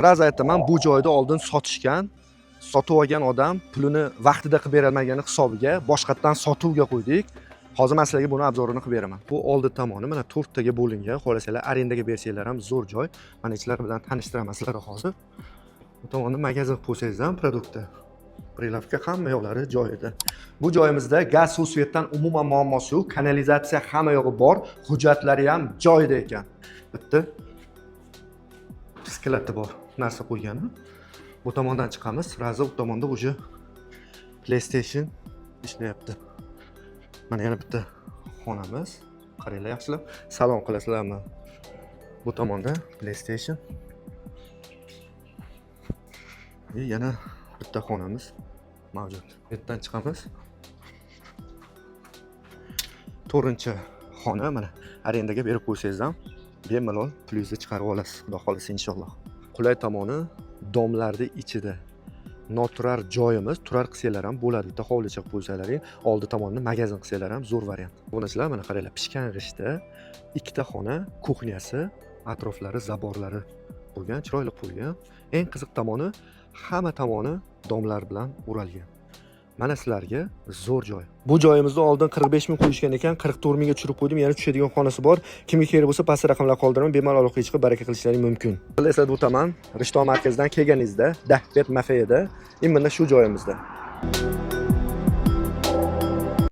Сразу aytaman, bu joyda oldin sotishgan, sotib olgan odam pulini vaqtida qilib berolmagani hisobiga boshqatdan sotuvga qo'ydik. Hozir men sizlarga buni обзор ini qilib beraman. Bu oldi tomoni mana to'rttaga bo'lingan. Xohlasanglar, arendaga bersanglar ham zo'r joy. Mana ichlari bilan tanishtiraman sizlarni hozir. Bu tomonda magazin qilib qo'ysangiz ham, продукты. Прилавка, hamma yoqlari joyida. Bu joyimizda gaz, suv, свет dan umuman muammosi yo'q. Kanalizatsiya, hamma yog'i bor, hujjatlari ham joyida ekan. Bitta склад i bor, narsa qo'ygani. Bu tomondan chiqamiz, сразу bu tomonda уже PlayStation ishlayapti. Mana yana bitta xonamiz. Qaranglar yaxshilab. Salon qilasizlarmi? Bu tomonda PlayStation. И yana bitta xonamiz mavjud. Bu yerdan chiqamiz. To'rtinchi xona. Mana arendaga berib qo'ysangiz ham bemalol pulingizni chiqarib olasiz, Xudo xohlasa, inshaalloh. Qulay tomoni, дом larni ichida noturar joyimiz, turar qilsanglar ham bo'ladi. Bitta hovlicha qilib qo'ysalaring, oldi tomonni magazin qilsanglar ham zo'r variant. Obunachilar, mana qaranglar, pishgan g'ishtda ikkita xona, кухня si, atroflari забор lari bo'lgan, chiroyli qo'yilgan. Eng qiziq tomoni, hamma tomoni дом lar bilan o'ralgan. Mana sizlarga zo'r joy. Bu joyimizda oldin 45 ming qo'yishgan ekan, 44 mingga tushirib qo'ydim, yana tushadigan xonasi bor. Kimga kerak bo'lsa, pastda raqamlar qoldiraman, bemalol aloqaga chiqib baraka qilishlaring mumkin. Eslatib o'taman, Rishton markazidan kelganingizda, Dahbet Mafeyada, именно shu joyimizda.